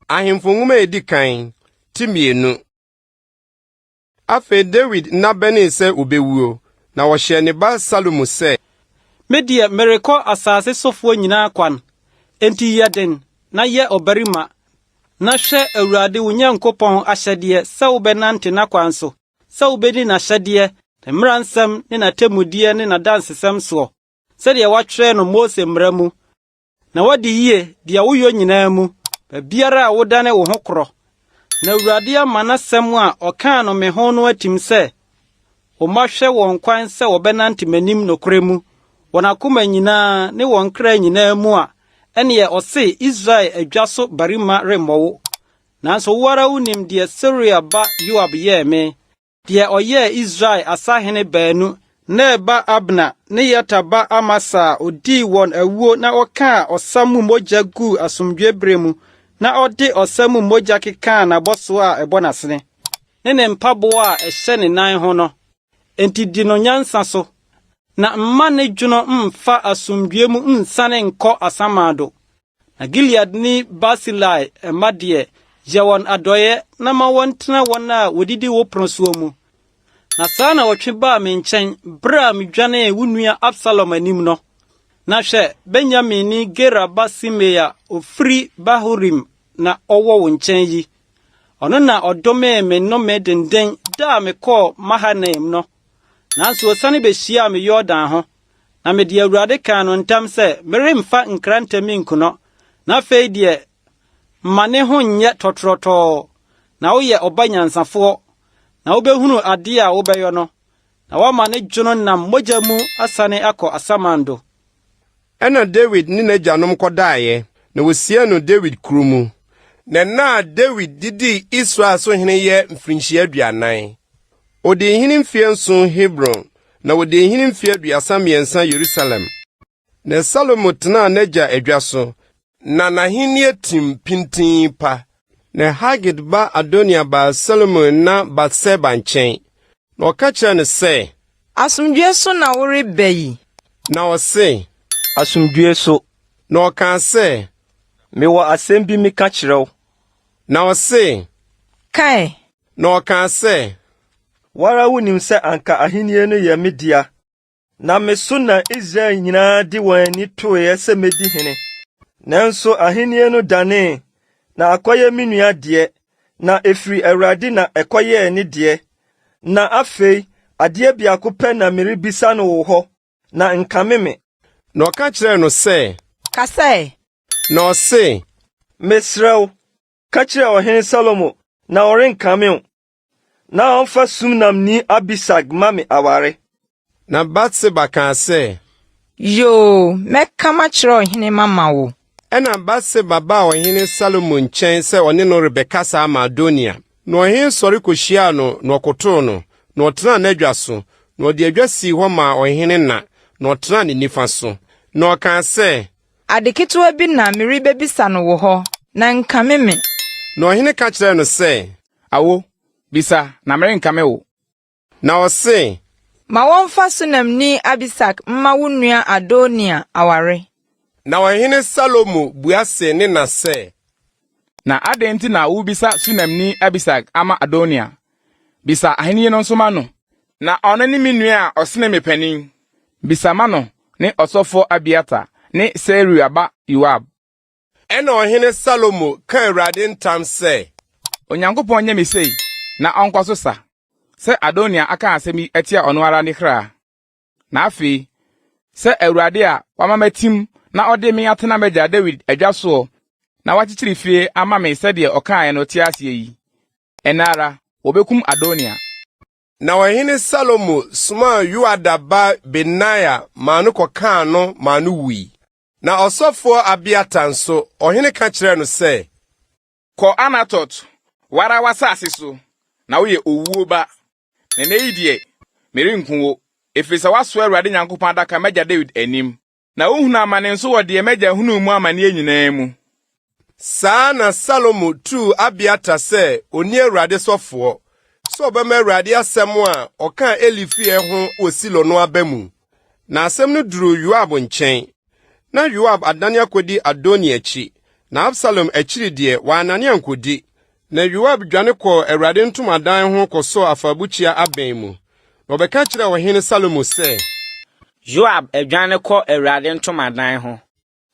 Ahemfo Nwoma a Edi Kan, ti mmienu. Afei Dawid nna bɛnee sɛ obewuo, na ɔhyɛɛ ne ba Salomo sɛ. Me deɛ, merekɔ asase sofoɔ nyinaa kwan, enti yɛ den na yɛ ɔbarima, na hwɛ Awurade wo Nyankopɔn ahyɛdeɛ sɛ wobɛnante n'akwan so, sɛ wobɛdi n'ahyɛdeɛ, ne mmara nsɛm ne n'atemmudeɛ ne n'adansesɛm soɔ, sɛdeɛ wɔatwerɛ no Mose mmara mu, na woadi yie deɛ woyɔ nyinaa mu, baabiara a wodane wo ho korɔ. Na Awurade ama n'asɛm a ɔkaa no me ho no atim sɛ, Wo mma hwɛ wɔn kwan sɛ wɔbɛnante m'anim nokorɛ mu, wɔn akoma nyinaa ne wɔn kra nyinaa mu a, ɛnneɛ ɔse Israel adwa so barima remmɔ wo. Nanso wo ara wunim deɛ Seruia ba Yoab yɛɛ me, Deɛ ɔyɛɛ Israel asahene baanu, Ner ba Abner ne Yeter ba Amasa a ɔdii wɔn awuo na ɔkaa ɔsa mu mogya guu asomdwoeɛ berɛ mu na ɔde ɔsa mu mogya kekaa n'abɔsoɔ a ɛbɔ n'asene ne ne mpaboa a ɛhyɛ ne nan ho no. Enti di no nyansa so, na mma ne dwono mmfa asomdwoeɛ mu nsiane nkɔ asamando. Na Gileadni Barsilai mma deɛ, yɛ wɔn adɔeɛ na ma wɔntena wɔn a wɔdidi wo pono soɔ mu. Na saa na wɔtwe baa me nkyɛn berɛ a medwanee wo nua Absalom anim no. Na hwɛ, Benyaminni Gera ba Simei a ɔfiri Bahurim na ɔwɔ wo nkyɛn yi. Ɔno na ɔdomee me nnome denden da a mekɔɔ Mahanaim no. Nanso ɔsiane bɛhyiaa me Yordan ho, Na mede Awurade kaa no ntam sɛ meremfa nkrantɛ minku no, na afei deɛ mma ne ho nyɛ tɔtorɔtɔɔ, na woyɛ ɔba nyansafoɔ, na wobɛhunu adeɛ a wobɛyɔ no, na woama ne dwono nam mogya mu asane akɔ asamando. Ɛnna Dawid ne n'agyanom kɔdaeɛ, na wɔsiee no Dawid kuro mu. Na nna a Dawid de dii Israel so hene yɛ mfirinhyia 40. Odii hene mfeɛ nson Hebron, na odii hene mfeɛ 33 Yerusalem. Na Salomo tenaa n'agya adwa so, na n'ahennie tim pintinn pa. Na Hagit ba Adoniya baa Salomo na Batseba nkyɛn, na ɔka kyerɛɛ no sɛ. Asomdwoeɛ so na woreba yi? Na ɔse. Asomdwoeɛ so. Na ɔkaa sɛ. Mewɔ asɛm bi meka kyerɛ wo. Na ɔse. Ka ɛ! Na ɔkaa sɛ. Wo ara wunim sɛ anka ahenni no yɛ me dea, na me so na Israel nyinaa de wɔn ani toeɛ sɛ mɛdi hene. Nanso ahenni no danee, na akɔyɛ me nua deɛ, na ɛfiri Awurade na ɛkɔyɛɛ ne deɛ. Na afei adeɛ biako pɛ na merebisa no wo hɔ, na nkame me. Na ɔka kyerɛɛ no sɛ. Kasa ɛ! Na ɔse. Mesrɛ wo, Ka kyerɛ Ɔhene Salomo na ɔrenkame wo, na ɔmfa Sunamni Abisag mma me aware. Na Batseba kaa sɛ. Yoo, mɛka makyerɛ ɔhene mama wo. Ɛnna Batseba baa Ɔhene Salomo nkyɛn sɛ ɔne no rebɛkasa ama Adoniya. Na ɔhene sɔre kohyiaa no na ɔkotow no, na ɔtenaa n'adwa so, na ɔde adwa sii hɔ maa ɔhene na, na ɔtenaa ne nifa so. Na ɔkaa sɛ, Ade ketewa bi na merebebisa no wo hɔ, na nkame me. Na ɔhene ka kyerɛɛ no sɛ. Awo, bisa, na merenkame wo. Na ɔse. Ma wɔmfa Sunamni Abisag mma wo nua Adoniya aware. Na ɔhene Salomo bua see ne na sɛ. Na adɛn nti na worebisa Sunamni Abisag ama Adoniya? Bisa ahenni no nso ma no. Na ɔno ne me nua a ɔsene me panin. Bisa ma no ne ɔsɔfoɔ Abiatar ne Seruia ba Yoab. Ɛnna ɔhene Salomo kaa Awurade ntam sɛ. Onyankopɔn nyɛ me sei, na ɔnkɔ so sa, sɛ Adoniya aka asɛm yi atia ɔno ara ne kra. Na afei, sɛ Awurade a wama matim na ɔde me atena m'agya Dawid adwa soɔ na wakyekyere fie ama me sɛdeɛ ɔkaeɛ no te aseɛ yi, ɛnnɛ ara wɔbɛkum Adoniya. Na ɔhene Salomo somaa Yoiada ba Benaia maa no kɔkaa no maa no wui. Na ɔsɔfoɔ Abiatar nso, ɔhene ka kyerɛɛ no sɛ. Kɔ Anatot, wo ara w'asase so, na woyɛ owuo ba. Na nnɛ yi deɛ, merenku wo, ɛfiri sɛ woasoa Awurade Nyankopɔn adaka m'agya Dawid anim, na wohunuu amane nso wɔ deɛ m'agya hunuu mu amaneɛ nyinaa mu. Saa na Salomo tuu Abiatar sɛ onni Awurade sɔfoɔ, sɛ ɔbɛma Awurade asɛm a ɔkaa Eli fie ho wɔ Silo no aba mu. Na asɛm no duruu Yoab nkyɛn. Na Yoab adane akɔdi Adoniya akyi. Na Absalom akyiri deɛ, wannane ankɔdi. Na Yoab dwane kɔɔ Awurade ntomadan ho kɔsɔɔ afɔrebukyia abɛn mu. Na ɔbɛka kyerɛɛ ɔhene Salomo sɛ. Yoab adwane kɔ Awurade ntomadan ho,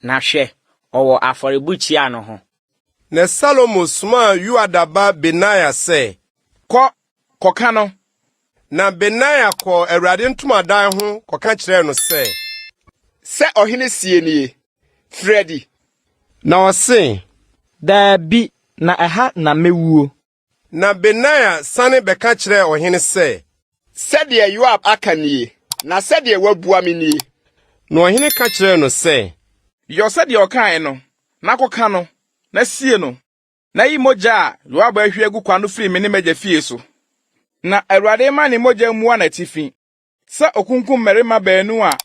na hwɛ, ɔwɔ afɔrebukyia no ho. Na Salomo somaa Yoiada ba Benaia sɛ. Kɔ, kɔka no. Na Benaia kɔɔ Awurade ntomadan ho kɔka kyerɛɛ no sɛ. Sɛ ɔhene seɛ nie, Firi adi. Na ɔse. Dabi, na ɛha na mɛwuo. Na Benaia sane bɛka kyerɛɛ ɔhene sɛ. Sɛdeɛ Yoab aka nie, na sɛdeɛ wabua me nie. Na ɔhene ka kyerɛɛ no sɛ. Yɔ sɛdeɛ ɔkaeɛ no, na kɔka no, na sie no, na yi mogya a Yoab ahwie agu kwa no firi me ne m'agya fie so. Na Awurade mma ne mogya mmua n'atifi, sɛ okunkum mmarima baanu a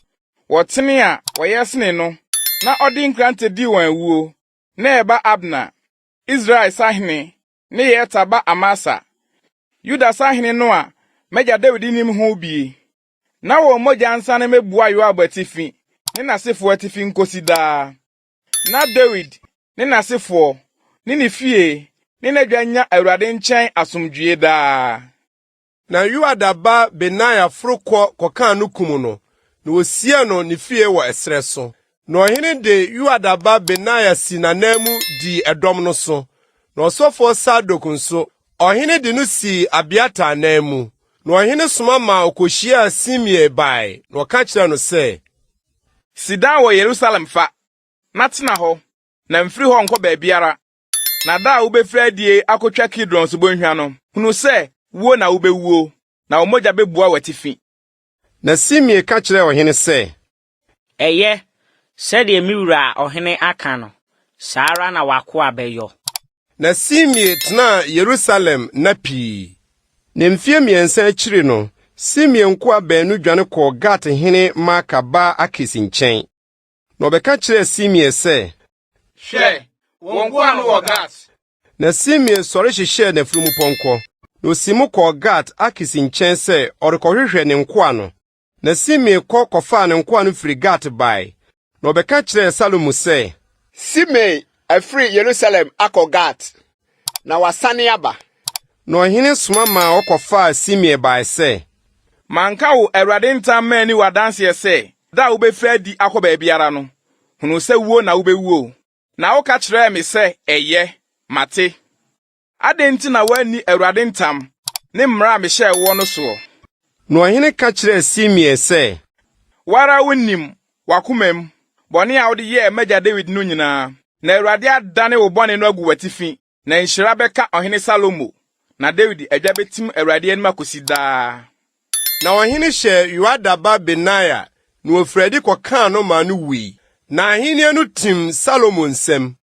wɔtene a wɔyɛ sene no na ɔde nkrante dii wɔn awuo, Ner ba Abner, Israel sahene, ne Yeter ba Amasa, Yuda sahene no a m'agya Dawid nnim ho bie. Na wɔn mogya nsane mmɛbua Yoab atifi ne n'asefoɔ atifi nkosi daa. Na Dawid ne n'asefoɔ, ne ne fie, ne n'adwa nnya Awurade nkyɛn asomdwoeɛ daa. Na Yoiada ba Benaia foro kɔ kɔkaa no kum no, na wosiee no ne fie wɔ ɛserɛ so. Na ɔhene de Yoiada ba Benaia sii n'ananmu dii ɛdɔm no so, na ɔsɔfoɔ Sadok nso, ɔhene de no sii Abiatar ananmu. Na ɔhene soma maa ɔkohyiaa Simei bae, na ɔka kyerɛɛ no sɛ. Si dan wɔ Yerusalem fa, na tena hɔ, na mfiri hɔ nkɔ baabiara. Na da a wobɛfiri adie akɔtwa Kidron subonhwa no, hunu sɛ wuo na wobɛwuo, na wo mogya bɛbua w'atifi. Na Simei ka kyerɛɛ ɔhene sɛ. Ɛyɛ, sɛdeɛ me wura ɔhene aka no, saa ara na w'akoa bɛyɔ. Na Simei tenaa Yerusalem nna pii. Na mfeɛ mmiɛnsa akyiri no, Simei nkoa baanu dwane kɔɔ Gat hene Maaka ba Akis nkyɛn. Na ɔbɛka kyerɛɛ Simei sɛ. Hwɛ, wo nkoa no wɔ Gat. Na Simei sɔre hyehyɛɛ n'afunumpɔnkɔ, na osii mu kɔɔ Gat Akis nkyɛn sɛ ɔrekɔhwehwɛ ne nkoa no. Na Simei kɔ kɔfaa ne nkoa no firi Gat bae, na ɔbɛka kyerɛɛ Salomo sɛ. Simei afiri Yerusalem akɔ Gat, na wasane aba. Na ɔhene soma maa wɔkɔfaa Simei bae sɛ. Manka wo Awurade ntam manni wo adanseɛ sɛ, da a wobɛfiri adi akɔ baabiara no, hunu sɛ wuo na wobɛwuo? Na woka kyerɛɛ me sɛ, Ɛyɛ, mate. Adɛn nti na woanni Awurade ntam ne mmara a mehyɛɛ woɔ no soɔ? Na ɔhene ka kyerɛɛ Simei sɛ. Wo ara wunim w'akomam bɔne a wode yɛɛ m'agya Dawid no nyinaa, na Awurade adane wo bɔne no agu w'atifi. Na nhyira bɛka Ɔhene Salomo, na Dawid adwa betim Awurade anim akosi daa. Na ɔhene hyɛɛ Yoiada ba Benaia, na ofii adi kɔkaa no maa no wui. Na ahenni no tim Salomo nsam.